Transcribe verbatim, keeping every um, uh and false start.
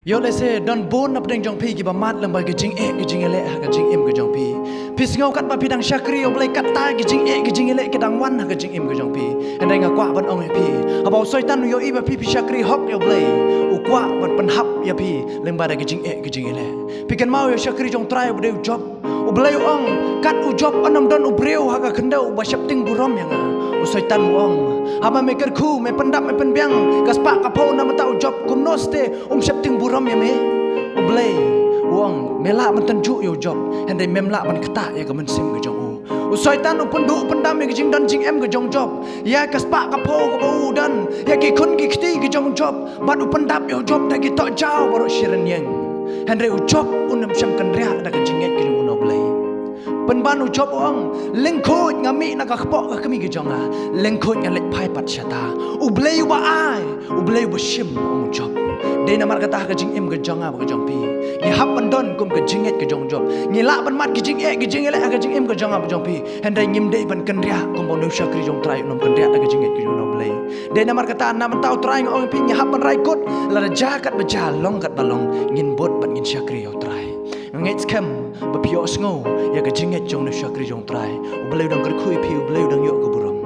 Ïoh lehse don bun na pdeng jong phi kiba mad lyngba ka jingeh ka jingïaleh ha ka jingim ka jong phi. Phi sngew katba phi dang shakri ïa U Blei, katta ki jingeh ki jingïaleh ki dang wan ha ka jingim ka jong phi. Hynrei nga kwah ban ong ïa phi, haba u Soitan u ïohi ba phi phi shakri hok ïa U Blei, u kwah ban pynhap ïa phi lyngba da ka jingeh ka jingïaleh. Phi kynmaw ïa u shakri jong U Trai uba dei u Job. U Blei u ong, kat u Job yn ym don u briew ha ka khyndew uba sheptieng burom ïa nga. U Soitan u ong, haba me kyrkhu, me pyndap, me pynbiang ka spah ka phew namar u Job, kumno shisha um sheptieng burom ïa me? U Blei u ong, me lah ban tynjuh ïa u Job, hynrei mem lah ban ktah ïa ka mynsiem ka jong u. U Soitan u pynduh pyndam ïa ka jingdon jingem ka jong u Job, ïa ka spah ka phew kaba u don, ïa ki khun ki kti ka jong u Job, bad u pyndap ïa u Job da ki tohjaw baroh shi rynïeng. Hynrei u Job un ym shym kynriah da ka jingngeit ka jong u na U Blei. Pynban u Job u ong, lyngkhuid nga mih na ka kpoh ka kmie ka jong nga, lyngkhuid nga leit phai pat shata. U Blei uba ai, U Blei uba shim, ong u Job. Dei namar kata ha ka jingim ka jong nga bad ka jong phi, ngi hap ban don kum ka jingngeit ka jong u Job. Ngi lah ban mad ki jingeh ki jingïaleh ha ka jingim ka jong nga bad jong phi, hynrei ngim dei ban kynriah kumba une u shakri jong U Trai un ym kynriah da ka jingngeit ka jong u na U Blei. Dei namar kata na mynta U Trai nga ong ïa phi, ngi hap ban rai kut, lada jia katba jia, long katba long, ngin bud bad ngin shakri ïa U Trai. Nga ngeit skhem ba phi ïohsngew ïa ka jingngeit jong une u shakri jong U Trai. U Blei u dang kyrkhu ïa phi, U Blei u dang ïoh ka burom.